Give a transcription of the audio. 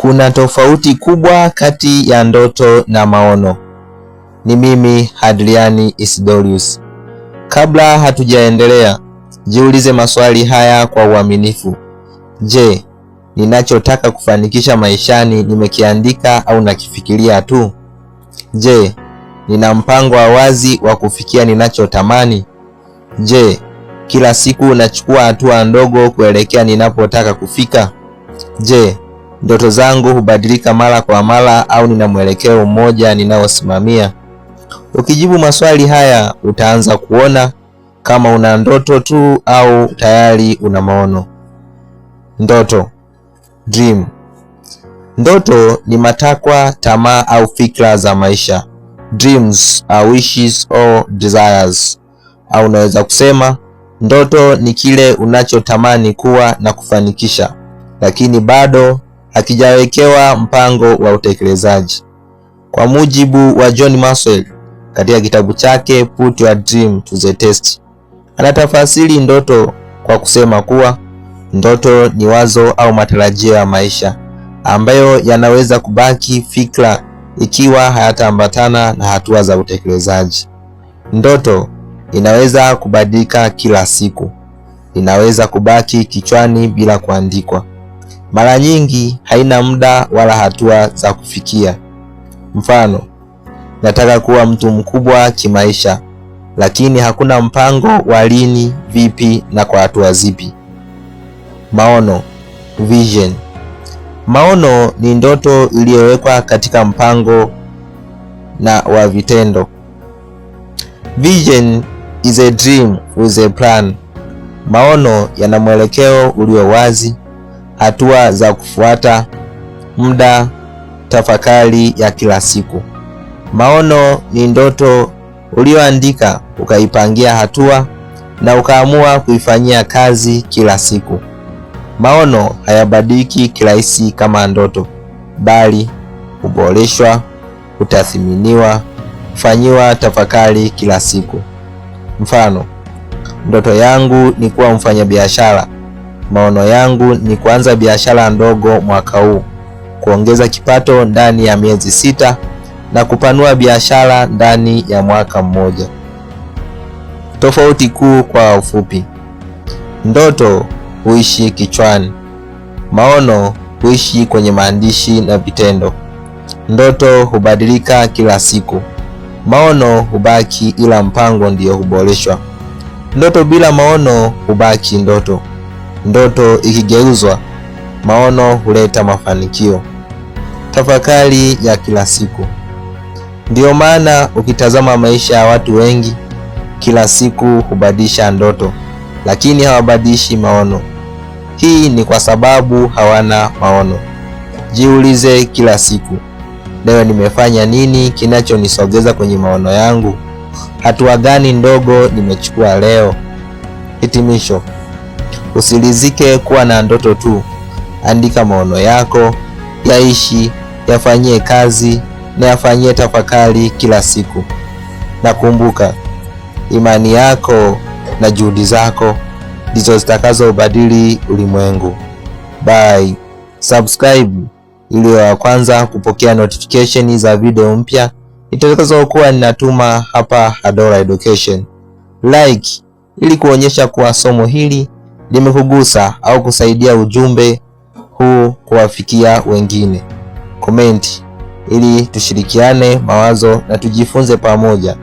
Kuna tofauti kubwa kati ya ndoto na maono. Ni mimi Hadriani Isidorius. Kabla hatujaendelea, jiulize maswali haya kwa uaminifu. Je, ninachotaka kufanikisha maishani nimekiandika au nakifikiria tu? Je, nina mpango wa wazi wa kufikia ninachotamani? Je, kila siku nachukua hatua ndogo kuelekea ninapotaka kufika? Je, ndoto zangu hubadilika mara kwa mara au nina mwelekeo mmoja ninaosimamia? Ukijibu maswali haya utaanza kuona kama una ndoto tu au tayari una maono. Ndoto, dream. Ndoto ni matakwa, tamaa au fikra za maisha. Dreams are wishes or desires. Au unaweza kusema ndoto ni kile unachotamani kuwa na kufanikisha, lakini bado hakijawekewa mpango wa utekelezaji. Kwa mujibu wa John Maxwell katika kitabu chake Put Your Dream to the Test, anatafasiri ndoto kwa kusema kuwa ndoto ni wazo au matarajio ya maisha ambayo yanaweza kubaki fikra ikiwa hayataambatana na hatua za utekelezaji. Ndoto inaweza kubadilika kila siku, inaweza kubaki kichwani bila kuandikwa. Mara nyingi haina muda wala hatua za kufikia. Mfano, nataka kuwa mtu mkubwa kimaisha, lakini hakuna mpango wa lini, vipi na kwa hatua zipi. Maono, vision. Maono ni ndoto iliyowekwa katika mpango na wa vitendo. Vision is a dream with a plan. Maono yana mwelekeo ulio wazi, hatua za kufuata, muda, tafakari ya kila siku. Maono ni ndoto ulioandika ukaipangia hatua na ukaamua kuifanyia kazi kila siku. Maono hayabadiliki kirahisi kama ndoto, bali huboreshwa, hutathminiwa, hufanyiwa tafakari kila siku. Mfano, ndoto yangu ni kuwa mfanyabiashara. Maono yangu ni kuanza biashara ndogo mwaka huu, kuongeza kipato ndani ya miezi 6 na kupanua biashara ndani ya mwaka mmoja. Tofauti kuu kwa ufupi: ndoto huishi kichwani, maono huishi kwenye maandishi na vitendo. Ndoto hubadilika kila siku, maono hubaki, ila mpango ndiyo huboreshwa. Ndoto bila maono hubaki ndoto. Ndoto ikigeuzwa maono huleta mafanikio. Tafakari ya kila siku. Ndiyo maana ukitazama maisha ya watu wengi kila siku hubadilisha ndoto, lakini hawabadilishi maono. Hii ni kwa sababu hawana maono. Jiulize kila siku, leo nimefanya nini kinachonisogeza kwenye maono yangu? Hatua gani ndogo nimechukua leo? Hitimisho. Usiridhike kuwa na ndoto tu. Andika maono yako, yaishi, yafanyie kazi na yafanyie tafakari kila siku. Na kumbuka, imani yako na juhudi zako ndizo zitakazobadili ulimwengu. Bye. Subscribe ili wa kwanza kupokea notification za video mpya nitakazokuwa ninatuma hapa Hadora Education. Like ili kuonyesha kuwa somo hili limekugusa au kusaidia ujumbe huu kuwafikia wengine. Comment ili tushirikiane mawazo na tujifunze pamoja.